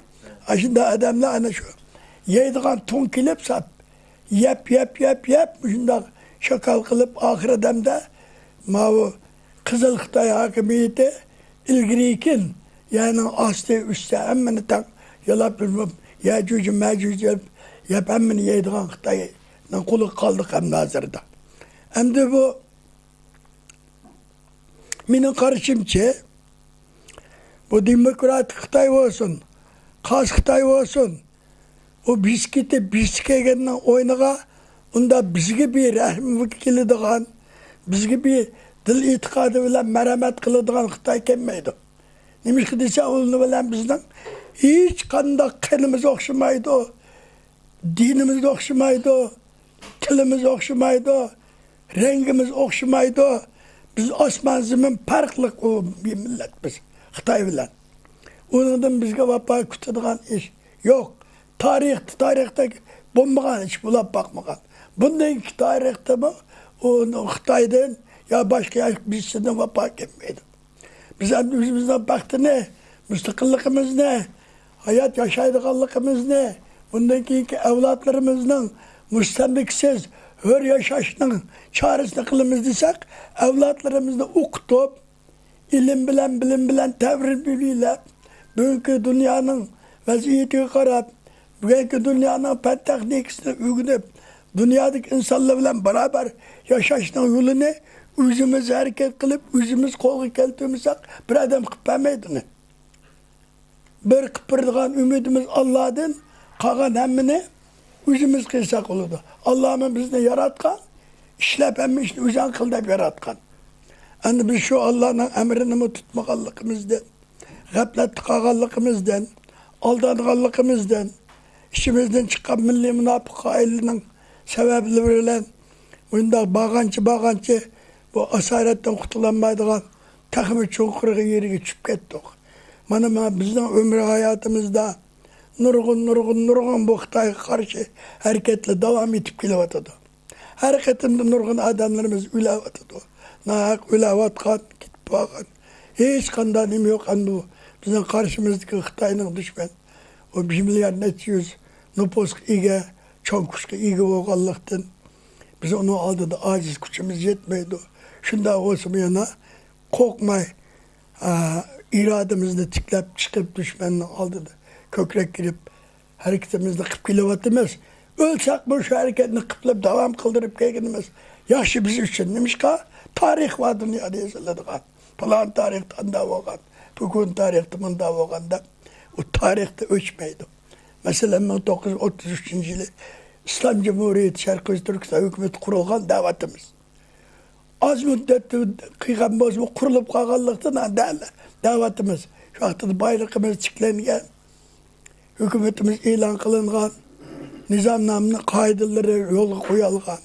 ئاشۇنداق ئادەملەر ئەنە شۇ يەيدىغان تۇڭ كېلىپ ساپ، يەپ، يەپ، يەپ، يەپ، مۇشۇنداق شاكال قىلىپ، ئاخىر دەمدە ماۋۇ قىزىل خىتاي ھاكىمىيىتى ئىلگىرى-كېيىن، يەرنىڭ ئاستى، ئۈستى، ھەممىنى تەڭ يالاپ يۈرۈپ، يەجۈج، مەجۈج دەپ يەپ، ھەممىنى يەيدىغان خىتاينىڭ قولىغا قالدۇق ئەمدى ھازىردا. ئەمدى بۇ مېنىڭ قارىشىمچە، بۇ دېموكراتىك خىتاي بولسۇن، خاس خىتاي بولسۇن، ئۇ بېسىپ كېتىپ، بېسىپ كەلگەننىڭ ئوينىغا ئۇندا بىزگە بىر رەھىم كېلىدىغان، بىزگە بىر دىل ئېتىقادى بىلەن مەرھەمەت قىلىدىغان خىتاي كەلمەيدۇ. نېمىشقا دېسە، ئۇنىڭ بىلەن بىزنىڭ ھېچقانداق قېنىمىز ئوخشىمايدۇ، دىنىمىز ئوخشىمايدۇ، تىلىمىز ئوخشىمايدۇ، رەڭگىمىز ئوخشىمايدۇ. بىز ئاسمان زېمىن پەرقلىق بىر مىللەت بىز خىتاي بىلەن. ئۇنىڭدىن بىزگە ۋاپا كۈتىدىغان ئىش يوق. تارىختا، تارىختا بولمىغان ئىش، بولاپ باقمىغان. بۇندىن كېيىنكى تارىختىمۇ ئۇ خىتايدىن يا باشقا يەر، بىرسىدىن ۋاپا كەلمەيدۇ. بىز ئەمدى ئۆزىمىزنىڭ بەختىنى، مۇستەقىللىقىمىزنى، ھايات ياشايدىغانلىقىمىزنى، بۇندىن كېيىنكى ئەۋلادلىرىمىزنىڭ مۇستەملىكىسىز، ھۆر ياشاشنىڭ چارىسىنى قىلىمىز دېسەك، ئەۋلادلىرىمىزنى ئوقۇتۇپ، ئىلىم بىلەن، بىلىم بىلەن تەۋرىنىۋېلىپ، بۈگۈنكى دۇنيانىڭ ۋەزىيىتىگە قاراپ، بۈگۈنكى دۇنيانىڭ پەن تېخنىكىسىنى ئۆگىنىپ، دۇنيادىكى ئىنسانلار بىلەن بارابەر ياشاشنىڭ يولىنى ئۆزىمىز ھەرىكەت قىلىپ، ئۆزىمىز قولغا كەلتۈرمىسەك، بىر ئادەم قىلىپ بەرمەيدۇ ئۇنى. بىر قىلىپ بېرىدىغان ئۈمىدىمىز ئاللادىن، قالغان ھەممىنى ئۆزىمىز قىلساق بولىدۇ. ئاللامۇ بىزنى ياراتقان، ئىشلەپ ھەممە ئىشنى ئۆزۈڭ قىل دەپ ياراتقان. ئەمدى بىز شۇ ئاللانىڭ ئەمرىنىمۇ تۇتمىغانلىقىمىزدىن، غەپلەتتە قالغانلىقىمىزدىن، ئالدانغانلىقىمىزدىن، ئىچىمىزدىن چىققان مىللىي مۇناپىق قائىلنىڭ سەۋەبلىرى بىلەن مۇنداق بارغانچە بارغانچە بۇ ئاسارەتتىن قۇتۇلالمايدىغان تېخىمۇ چوڭقۇرغا يېرىگە چۈشۈپ كەتتۇق. مانا، مانا بىزنىڭ ئۆمۈر ھاياتىمىزدا نۇرغۇن، نۇرغۇن، نۇرغۇن بۇ خىتايغا قارشى ھەرىكەتلەر داۋام ئېتىپ كېلىۋاتىدۇ. ھەر قېتىمدا نۇرغۇن ئادەملىرىمىز ئۆلۈۋاتىدۇ. ناھەق ئۆلۈۋاتقان، كېتىپ بارغان، ھېچقانداق نېمە يوق. ئەمدى بۇ بىزنىڭ قارشىمىزدىكى خىتاينىڭ دۈشمەن، ئۇ بىر مىليارد نەچچە يۈز نوپۇسقا ئىگە، چوڭ كۈچكە ئىگە بولغانلىقتىن، بىز ئۇنىڭ ئالدىدا ئاجىز، كۈچىمىز يەتمەيدۇ. شۇنداق بولسىمۇ يەنە قورقماي، ئا، ئىرادىمىزنى تىكلەپ چىقىپ، دۈشمەننىڭ ئالدىدا كۆكرەك كېرىپ، ھەرىكىتىمىزنى قىلىپ كېلىۋاتىمىز. ئۆلسەكمۇ شۇ ھەرىكەتنى قىپلاپ داۋام قىلدۇرۇپ كەلگىنىمىز ياخشى بىز ئۈچۈن. نېمىشقا؟ تارىخ بار دۇنيادا يېزىلىدىغان. پالان تارىختا ئاندا بولغان، بۈگۈن تارىختا مۇندا بولغان دەپ، ئۇ تارىختا ئۆچمەيدۇ. مەسىلەن، مىڭ توققۇز يۈز ئوتتۇز ئۈچىنچى يىلى ئىسلام جۇمھۇرىيىتى شەرقىي تۈركىستان ھۆكۈمىتى قۇرۇلغان دەۋاتىمىز. ئاز مۇددەتتە قىلغان بولسىمۇ، قۇرۇلۇپ قالغانلىقتىن، ھە، دە-، دەۋاتىمىز. شۇ ۋاقىتتا بايرىقىمىز تىكلەنگەن، ھۆكۈمىتىمىز ئېلان قىلىنغان، نىزامنامىنىڭ قائىدىلىرى يولغا قويۇلغان.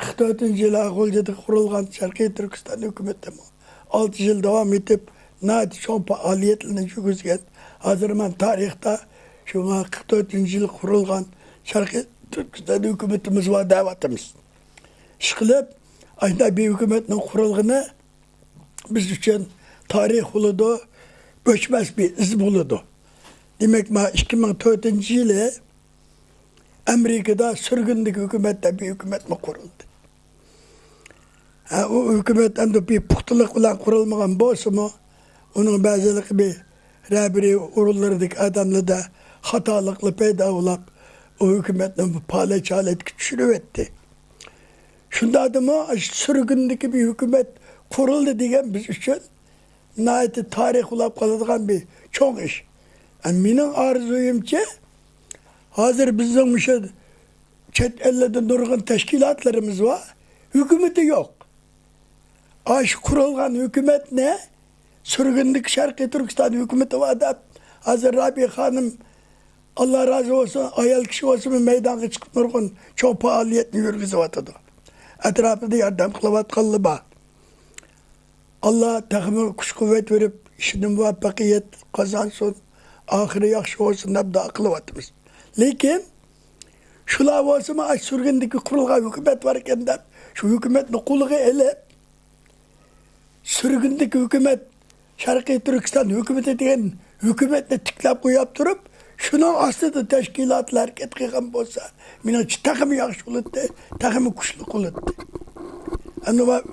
قىرىق تۆتىنچى يىلى غۇلجىدا قۇرۇلغان شەرقىي تۈركىستان ھۆكۈمىتىمۇ ئالتە يىل داۋام ئېتىپ، ناھايىتى چوڭ پائالىيەتلەرنى يۈرگۈزگەن. ھازىر مەن تارىختا شۇ قىرىق تۆتىنچى يىلى قۇرۇلغان شەرقىي تۈركىستان ھۆكۈمىتىمىز بار دەۋاتىمىز. ئىشقىلىپ، ئاشۇنداق بىر ھۆكۈمەتنىڭ قۇرۇلغىنى بىز ئۈچۈن تارىخ بولىدۇ، ئۆچمەس بىر ئىز بولىدۇ. دېمەك، مانا ئىككى مىڭ تۆتىنچى يىلى ئامېرىكىدا سۈرگۈندىكى ھۆكۈمەت دەپ بىر ھۆكۈمەتمۇ قۇرۇلدى. ھە، ئۇ ھۆكۈمەت ئەمدى بىر پۇختىلىق بىلەن قۇرۇلمىغان بولسىمۇ، ئۇنىڭ بەزىلىكى بىر رەھبىرىي ئورۇنلىرىدىكى ئادەملەردە خاتالىقلار پەيدا بولاپ، ئۇ ھۆكۈمەتنى بىر پالەچ ھالەتكە چۈشۈرۈۋەتتى. شۇنداقتىمۇ، ئاشۇ سۈرگۈندىكى بىر ھۆكۈمەت قۇرۇلدى دېگەن بىز ئۈچۈن ناھايىتى تارىخ بولاپ قالىدىغان بىر چوڭ ئىش. ئە، مېنىڭ ئارزۇيۇمچە، ھازىر بىزنىڭ مۇشۇ چەت ئەللەردە نۇرغۇن تەشكىلاتلىرىمىز بار، ھۆكۈمىتى يوق. ئاشۇ قۇرۇلغان ھۆكۈمەتنى سۈرگۈندىكى شەرقىي تۈركىستان ھۆكۈمىتى بار دەپ، ھازىر رابىيە خانىم، ئاللا رازى بولسۇن، ئايال كىشى بولسىمۇ مەيدانغا چىقىپ نۇرغۇن چوڭ پائالىيەتنى يۈرگۈزۈۋاتىدۇ. ئەتراپىدا ياردەم قىلىۋاتقانلار بار. ئاللا تېخىمۇ كۈچ-قۇۋۋەت بېرىپ، ئىشىدە مۇۋەپپەقىيەت قازانسۇن، ئاخىرى ياخشى بولسۇن دەپ دۇئا قىلىۋاتىمىز. لېكىن شۇلار بولسىمۇ، ئاشۇ سۈرگۈندىكى قۇرۇلغان ھۆكۈمەت بار ئىكەن دەپ، شۇ ھۆكۈمەتنى قولىغا ئېلىپ، سۈرگۈندىكى ھۆكۈمەت، شەرقىي تۈركىستان ھۆكۈمىتى دېگەن ھۆكۈمەتنى تىكلەپ قويۇپ تۇرۇپ، شۇنىڭ ئاستىدا تەشكىلاتلار ھەرىكەت قىلغان بولسا، مېنىڭچە تېخىمۇ ياخشى بولاتتى، تېخىمۇ كۈچلۈك بولاتتى. ئەمدى ما-،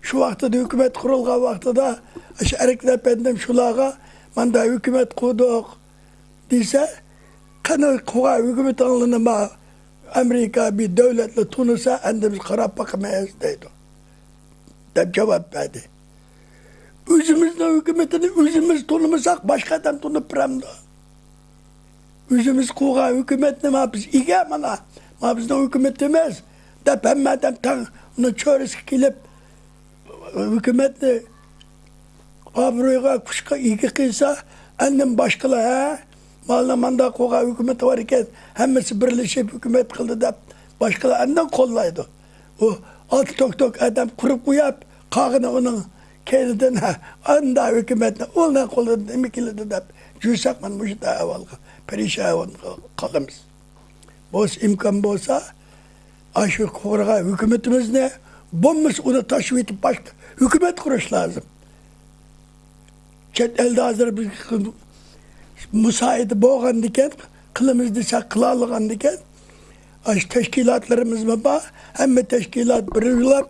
شۇ ۋاقتىدا ھۆكۈمەت قۇرۇلغان ۋاقتىدا، شۇ ئەركىن ئەپەندىم شۇلارغا، ماندا ھۆكۈمەت قۇردۇق، دېسە، قېنى قۇرغان ھۆكۈمىتىڭلارنى ما ئامېرىكا بىر دۆلەتلا تونۇسا، ئەندى بىز قاراپ باقىمىز دەيدۇ، دەپ جاۋاب بەردى. ئۆزىمىزنىڭ ھۆكۈمىتىنى ئۆزىمىز تونۇمىساق، باشقا ئادەم تونۇپ بېرەمدۇ؟ ئۆزىمىز قۇرغان ھۆكۈمەتنى ما بىز ئىگە، مانا، ما بىزنىڭ ھۆكۈمىتىمىز، دەپ ھەممە ئادەم تەڭ ئۇنىڭ چۆرىسىگە كېلىپ، ھۆكۈمەتنى ئابرۇيغا، كۈچكە ئىگە قىلسا، ئاندىن باشقىلار، ھە، مانا مانداق قىلغان ھۆكۈمىتى بار ئىكەن، ھەممىسى بىرلىشىپ ھۆكۈمەت قىلدى دەپ، باشقىلار ئاندىن قوللايدۇ. ئۇ ئالتە توك توك ئادەم قۇرۇپ قويۇپ، قالغىنى ئۇنىڭ كەينىدىن، ھە، ئاندا ھۆكۈمەتنى ئۇنىڭ قولىدىن نېمە كېلىدۇ دەپ، جۈرسەك مانا مۇشۇنداق ئەھۋالغا، پەرىشان ئەھۋالغا قالىمىز. بولسا، ئىمكان بولسا، ئاشۇ قۇرغان ھۆكۈمىتىمىزنى، بولمىسا ئۇنى تاشلىۋېتىپ باشقا ھۆكۈمەت قۇرۇش لازىم. چەت ئەلدە ھازىر بىر مۇسائىدە بولغاندىكىن، قىلىمىز دېسەك قىلالىغاندىكىن، ئاشۇ تەشكىلاتلىرىمىزمۇ بار، ھەممە تەشكىلات بىرلىشىپ،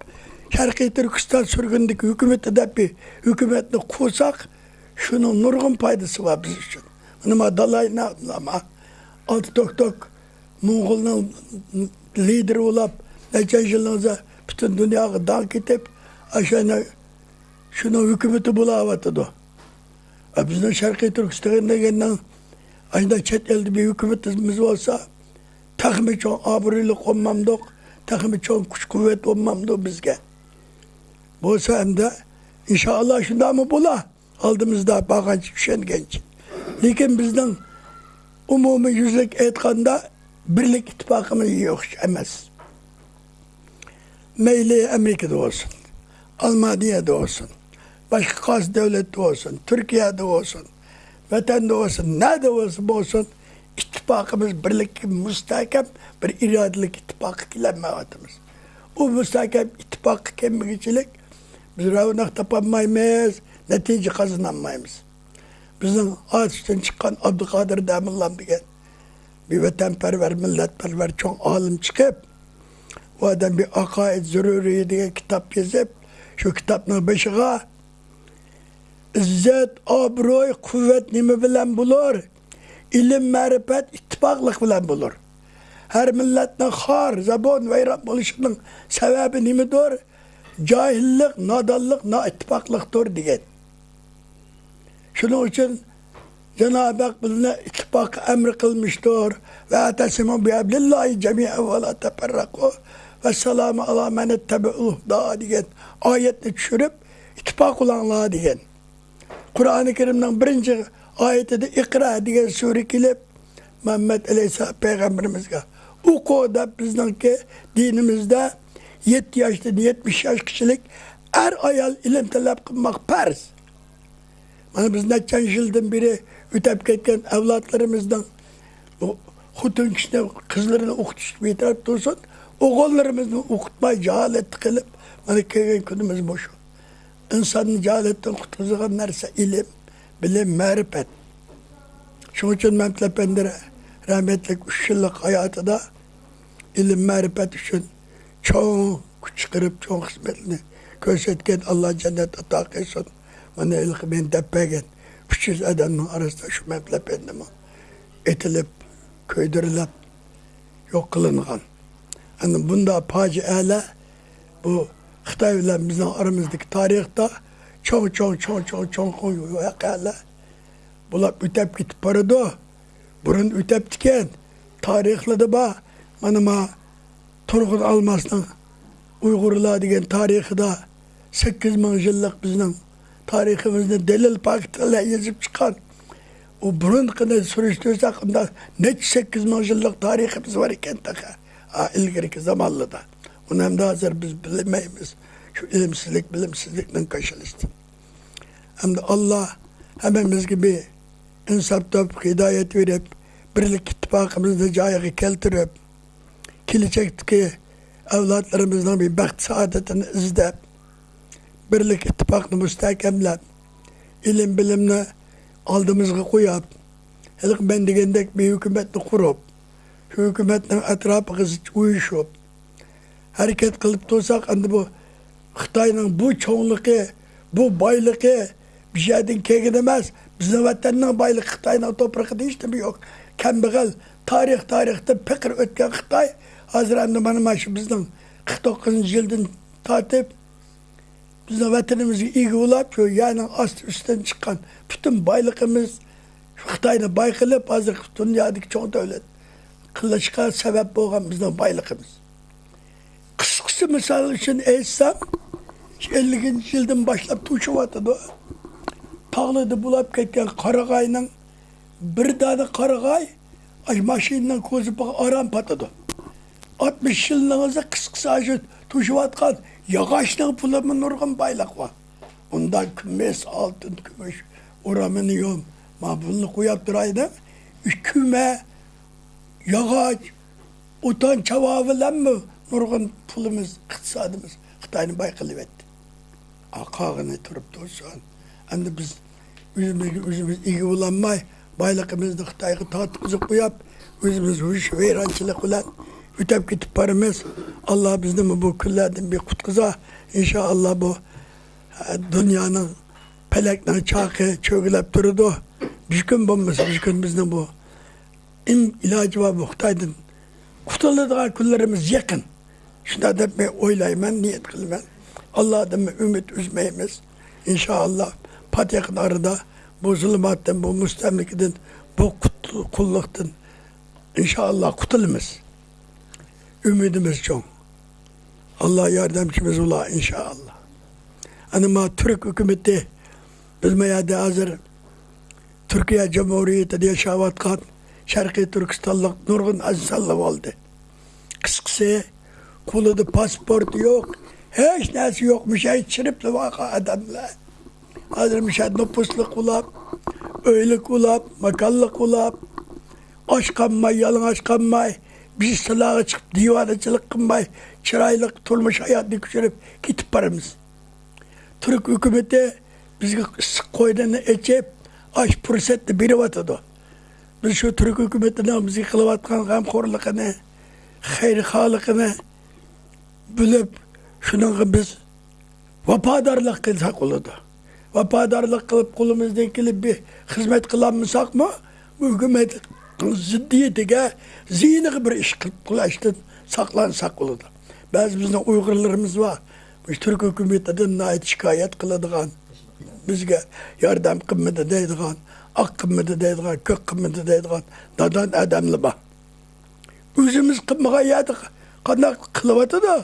شەرقىي تۈركىستان سۈرگۈندىكى ھۆكۈمىتى دەپ بىر ھۆكۈمەتنى قۇرساق، شۇنىڭ نۇرغۇن پايدىسى بار بىز ئۈچۈن. مانا ما دالاي لامام، ئالتە توك توك موڭغۇلنىڭ لىدىرى بولاپ، نەچچە يىلنىڭ پۈتۈن دۇنياغا داڭ كېتىپ، ئاشۇ شۇنىڭ ھۆكۈمىتى بولاۋاتىدۇ. ئە، بىزنىڭ شەرقىي تۈركىستان دېگەننىڭ ئاشۇنداق چەت ئەلدە بىر ھۆكۈمىتىمىز بولسا، تېخىمۇ چوڭ ئابرۇيلۇق بولمامدۇق، تېخىمۇ چوڭ كۈچ-قۇۋۋەت بولمامدۇ بىزگە؟ بولسا ئەمدى، ئىنشائاللا، شۇنداقمۇ بولا. ئالدىمىزدا بارغانچە، چۈشەنگەنچە. لېكىن بىزنىڭ ئومۇميۈزلۈك ئېيتقاندا، بىرلىك ئىتتىپاقىمىز يوق ئەمەس. مەيلى ئامېرىكىدا بولسۇن، ئالمانىيەدە بولسۇن، باشقا قايسى دۆلەتتە بولسۇن، تۈركىيەدە بولسۇن، ۋەتەندە بولسۇن، نەدە بولسا بولسۇن، ئىتتىپاقىمىز بىرلىككە مۇستەھكەم بىر ئىرادىلىك ئىتتىپاققا كېلەلمەيۋاتىمىز. ئۇ مۇستەھكەم ئىتتىپاققا كەلمىگۈچىلىك، بىز رەۋنەق تاپالمايمىز، نەتىجە قازىنالمايمىز. بىزنىڭ ئاتۇشتىن چىققان ئابدۇقادىر داموللام دېگەن بىر ۋەتەنپەرۋەر، مىللەتپەرۋەر چوڭ ئالىم چىقىپ، ئۇ ئادەم بىر ئاقائىد زۆرۈرىيە دېگەن كىتاب يېزىپ، شۇ كىتابنىڭ بېشىغا ئىززەت، ئابرۇي، قۇۋۋەت نېمە بىلەن بولۇر؟ ئىلىم، مەرىپەت، ئىتتىپاقلىق بىلەن بولۇر. ھەر مىللەتنىڭ خار، زەبۇن، ۋەيران بولۇشىنىڭ سەۋەبى نېمىدۇر؟ جاھىللىق، نادانلىق، نائىتتىپاقلىقتۇر دېگەن. شۇنىڭ ئۈچۈن جانابى ھەق بىزنى ئىتتىپاققا ئەمر قىلمىشتۇر. «ۋەئتەسىمۇ بىھەبلىللاھى جەمىئەن ۋە لا تەپەررەقۇ ۋەسسالامۇ ئالا مەن ئىتتەبەئۇل ھۇدا» دېگەن ئايەتنى چۈشۈرۈپ، ئىتتىپاق بولۇڭلار دېگەن. قۇرئانى كەرىمنىڭ بىرىنچى ئايىتىدە «ئىقرا» دېگەن سۈرە كېلىپ، مۇھەممەد ئەلەيھىسسالام پەيغەمبىرىمىزگە «ئوقۇ» دەپ، بىزنىڭكى دىنىمىزدە يەتتە ياشتىن يەتمىش ياشقىچىلىك ئەر-ئايال ئىلىم تەلەپ قىلماق پەرز. مانا بىز نەچچە يىلدىن بېرى ئۆتەپ كەتكەن ئەۋلادلىرىمىزنىڭ بۇ خوتۇن كىشىنى، قىزلىرىنى ئوقۇتۇشنى بىر تەرەپ تۇرسۇن، ئوغۇللىرىمىزنى ئوقۇتماي جاھالەتتە قېلىپ، مانا كەلگەن كۈنىمىز مۇشۇ. ئىنساننى جاھالەتتىن قۇتقۇزىدىغان نەرسە ئىلىم، بىلىم، مەرىپەت. شۇنىڭ ئۈچۈن مەمتىلى ئەپەندى رەھمەتلىك ئۈچ يىللىق ھاياتىدا ئىلىم، مەرىپەت ئۈچۈن چوڭ كۈچ چىقىرىپ، چوڭ خىزمەتنى كۆرسەتكەن، ئاللا جەننەت ئاتا قىلسۇن. مانا ھېلىقى مەن دەپ بەرگەن ئۈچ يۈز ئادەمنىڭ ئارىسىدا شۇ مەمتىلى ئەپەندىمۇ ئېتىلىپ، كۆيدۈرۈلۈپ يوق قىلىنغان. ئەنە بۇنداق پاجىئەلەر بۇ خىتاي بىلەن بىزنىڭ ئارىمىزدىكى تارىختا چوڭ، چوڭ، چوڭ، چوڭ، چوڭقۇر ۋەقەلەر بولۇپ ئۆتەپ كېتىپ بارىدۇ. بۇرۇن ئۆتەپتىكەن، تارىخلىرىدا بار. مانا ما تۇرغۇن ئالماسنىڭ ئۇيغۇرلار دېگەن تارىخىدا سەككىز مىڭ يىللىق بىزنىڭ تارىخىمىزنى دەلىل پاكىتلار يېزىپ چىققان. ئۇ بۇرۇنقىنى سۈرۈشتۈرسەك، ئۇنداق نەچچە سەككىز مىڭ يىللىق تارىخىمىز بار ئىكەن تېخى. ئا، ئىلگىرىكى زامانلىرىدا. ئۇنى ئەمدى ھازىر بىز بىلمەيمىز. شۇ ئىلىمسىزلىك، بىلىمسىزلىكنىڭ كاشىلىسىدىن. ئەمدى ئاللا ھەممىمىزگە بىر ئىنساپ، تەۋپىق، ھىدايەت بېرىپ، بىرلىك ئىتتىپاقىمىزنى جايىغا كەلتۈرۈپ، كېلىچەكتىكى ئەۋلادلىرىمىزنىڭ بىر بەخت سائادىتىنى ئىزدەپ، بىرلىك ئىتتىپاقنى مۇستەھكەملەپ، ئىلىم بىلىمنى ئالدىمىزغا قويۇپ، ھېلىقى مەن دېگەندەك بىر ھۆكۈمەتنى قۇرۇپ، شۇ ھۆكۈمەتنىڭ ئەتراپىغا زىچ ئۇيۇشۇپ، ھەرىكەت قىلىپ تۇرساق، ئەمدى بۇ خىتاينىڭ بۇ چوڭلۇقى، بۇ بايلىقى بىر يەردىن كەلگەن ئەمەس. بىزنىڭ ۋەتەننىڭ بايلىقى خىتاينىڭ توپرىقىدا ھېچنېمە يوق. كەمبەغەل، تارىخ، تارىختىن پېقىر ئۆتكەن خىتاي ھازىر ئەمدى مانا، مانا شۇ بىزنىڭ قىرىق توققۇزىنچى يىلدىن تارتىپ بىزنىڭ ۋەتىنىمىزگە ئىگە بولاپ، شۇ يەرنىڭ ئاستى ئۈستىدىن چىققان پۈتۈن بايلىقىمىز، شۇ خىتاينى باي قىلىپ، ھازىرقى دۇنيادىكى چوڭ دۆلەت قىلىشقا سەۋەب بولغان بىزنىڭ بايلىقىمىز. قىسقىسى، مىسال ئۈچۈن ئېيتسام، شۇ ئەللىكىنچى يىلدىن باشلاپ توشۇۋاتىدۇ. تاغلىردا بولاپ كەتكەن قارىغاينىڭ، بىر دانە قارىغاي ئاشۇ ماشىنىنىڭ كوزۇپىغا ئاران پاتىدۇ. ئاتمىش يىلنىڭ ئۆزى قىسقىسى ئاشۇ توشۇۋاتقان ياغاچنىڭ پۇلىمۇ نۇرغۇن بايلىق بار. ئۇندا كۈمۈش، ئالتۇن، كۈمۈش، ئۇرانىيۇم، ما بۇنى قويۇپ تۇرايلى. ئۈكۈمە، ياغاچ، ئوتۇن، چاۋا بىلەنمۇ نۇرغۇن پۇلىمىز، ئىقتىسادىمىز خىتاينى باي قىلىۋەتتى. ئا، قالغىنى تۇرۇپ تۇرسۇن. ئەمدى بىز ئۆزىمىزگە ئۆزىمىز ئىگە بولالماي، بايلىقىمىزنى خىتايغا تارتقۇزۇپ قويۇپ، ئۆزىمىز ھوش ۋەيرانچىلىق بىلەن ئۆتەپ كېتىپ بارىمىز. ئاللا بىزنىمۇ بۇ كۈنلەردىن بىر قۇتقۇزا. ئىنشائاللا، بۇ، ئە، دۇنيانىڭ، پەلەكنىڭ چاقى چۆگىلەپ تۇرىدۇ. بىر كۈن بولمىسا، بىر كۈن بىزنىڭ بۇ ئىم-، ئىلاجى بار بۇ خىتايدىن قۇتۇلىدىغان كۈنلىرىمىز يېقىن. شۇنداق دەپ مەن ئويلايمەن، نىيەت قىلىمەن. ئاللادىنمۇ ئۈمىد ئۈزمەيمىز. ئىنشائاللا، پات يېقىن ئارىدا بۇ زۇلۇماتتىن، بۇ مۇستەملىكىدىن، بۇ قۇت-، قۇللۇقتىن ئىنشائاللا قۇتۇلىمىز. ئۈمىدىمىز چوڭ. ئاللا ياردەمچىمىز بولا، ئىنشائاللا. ئەنە ما تۈرك ھۆكۈمىتى، بىز ما يەردە ھازىر تۈركىيە جۇمھۇرىيىتىدە ياشاۋاتقان شەرقىي تۈركىستانلىق نۇرغۇن ئىنسانلار بولدى. قىسقىسى، قولىدا پاسپورت يوق، ھېچ نەرسە يوق، مۇشۇ چىرىپلا بارغان ئادەملەر. ھازىر مۇشۇ نوپۇسلۇق بولاپ، ئۆيلۈك بولاپ، ماكانلىق بولاپ، ئاچ قالماي، يالىڭاچ قالماي، بىز سىلەرگە چىقىپ دىۋانىچىلىق قىلماي، چىرايلىق تۇرمۇش ھاياتنى كۆچۈرۈپ كېتىپ بارىمىز. تۈرك ھۆكۈمىتى بىزگە ئىسسىق قوينىنى ئېچىپ، ئاش پۇرسەتنى بېرىۋاتىدۇ. بىز شۇ تۈرك ھۆكۈمىتىنىڭ بىزگە قىلىۋاتقان غەمخورلۇقىنى، خەيرخاھلىقىنى بىلىپ، شۇنىڭغا بىز ۋاپادارلىق قىلساق بولىدۇ. ۋاپادارلىق قىلىپ، قولىمىزدىن كېلىپ بىر خىزمەت قىلالمىساقمۇ، بۇ ھۆكۈمەت زىددىيىتىگە، زىيىنىغا بىر ئىش قىلىپ قىلىشتىن ساقلانساق بولىدۇ. بەزى بىزنىڭ ئۇيغۇرلىرىمىز بار، مۇشۇ تۈرك ھۆكۈمىتىدىن ناھايىتى شىكايەت قىلىدىغان، بىزگە ياردەم قىلمىدى دەيدىغان، ئاق قىلمىدى دەيدىغان، كۆك قىلمىدى دەيدىغان نادان ئادەملەر بار. ئۆزىمىز قىلمىغان يەردە قانداق قىلىۋاتىدۇ؟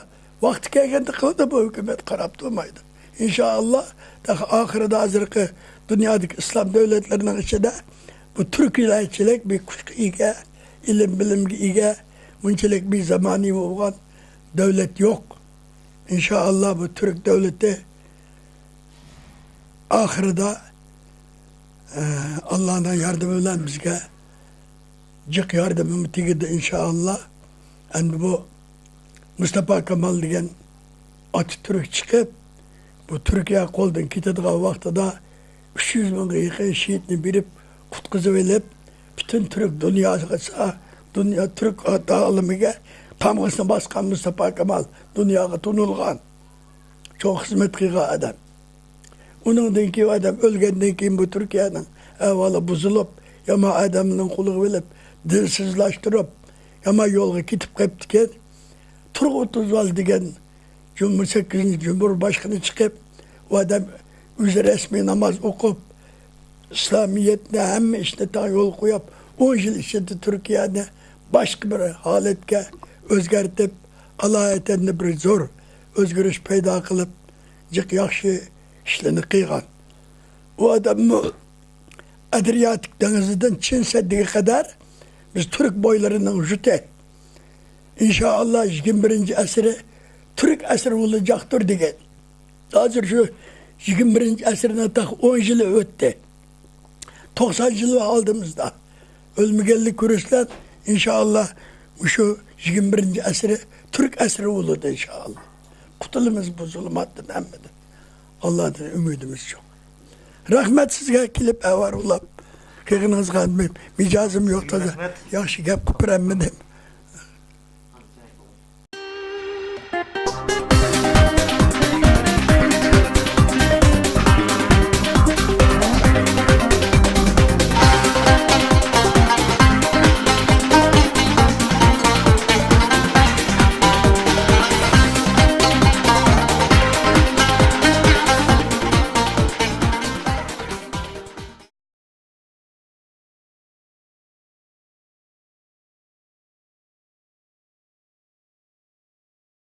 ۋاقتى كەلگەندە قىلىدۇ، بۇ ھۆكۈمەت قاراپ تۇرمايدۇ. ئىنشائاللا، تېخى ئاخىرىدا ھازىرقى دۇنيادىكى ئىسلام دۆلەتلىرىنىڭ ئىچىدە بۇ تۈركلەرچىلىك بىر كۈچكە ئىگە، ئىلىم بىلىمگە ئىگە، بۇنچىلىك بىر زامانىۋى بولغان دۆلەت يوق. ئىنشائاللا، بۇ تۈرك دۆلىتى ئاخىرىدا، ئە، ئاللانىڭ ياردىمى بىلەن بىزگە جىق ياردىمىمۇ تېگىدۇ، ئىنشائاللا. ئەمدى بۇ مۇستاپا كامال دېگەن ئاتاتۈرك چىقىپ، بۇ تۈركىيە قولدىن كېتىدىغان ۋاقتىدا ئۈچ يۈز مىڭغا يېقىن شېھىتنى بېرىپ قۇتقۇزۇۋېلىپ، پۈتۈن تۈرك دۇنياسىغا، دۇنيا تۈرك ئالىمىگە تامغىسىنى باسقان مۇستاپا كامال دۇنياغا تونۇلغان، چوڭ خىزمەت قىلغان ئادەم. ئۇنىڭدىن كېيىن ئادەم ئۆلگەندىن كېيىن بۇ تۈركىيەنىڭ ئەھۋالى بۇزۇلۇپ، يامان ئادەمنىڭ قولىغا ئېلىپ، دىنسىزلاشتۇرۇپ، يامان يولغا كېتىپ قېپتىكەن. تۇرغۇت ئۆزال دېگەن جۇمھۇر-، سەككىزىنچى جۇمھۇر باشقىنى چىقىپ، ئۇ ئادەم ئۆزى رەسمىي ناماز ئوقۇپ، ئىسلامىيەتنى، ھەممە ئىشنى تەڭ يولغا قويۇپ، ئون يىل ئىچىدە تۈركىيەنى باشقا بىر ھالەتكە ئۆزگەرتىپ، ئالايىتەننى بىر زور ئۆزگىرىش پەيدا قىلىپ، جىق ياخشى ئىشلارنى قىلغان. ئۇ ئادەممۇ ئادرىياتىك دېڭىزىدىن چىن سەددىگە قەدەر بىز تۈرك بويلىرىنىڭ جۈتى. ئىنشائاللا، يىگىرمە بىرىنچى ئەسىرى تۈرك ئەسىرى بولىدىجاقتۇر دېگەن. ھازىر شۇ يىگىرمە بىرىنچى ئەسىرنىڭ تېخى ئون يىلى ئۆتتى. توقسان يىل ئالدىمىزدا. ئۆلمىگەنلىك كۈرەشلەر، ئىنشائاللا، مۇشۇ يىگىرمە بىرىنچى ئەسىرى تۈرك ئەسىرى بولىدۇ، ئىنشائاللا. قۇتۇلىمىز بۇ زۇلۇماتتىن ھەممىدىن. ئاللادىن ئۈمىدىمىز چوڭ. رەھمەت سىزگە، كېلىپ ئەۋەر ئۇلاپ قىلغىنىڭىزغا. مىجەزىم يوق، تازا رەھمەت. ياخشى گەپ قىلىپ بېرەلمىدىم.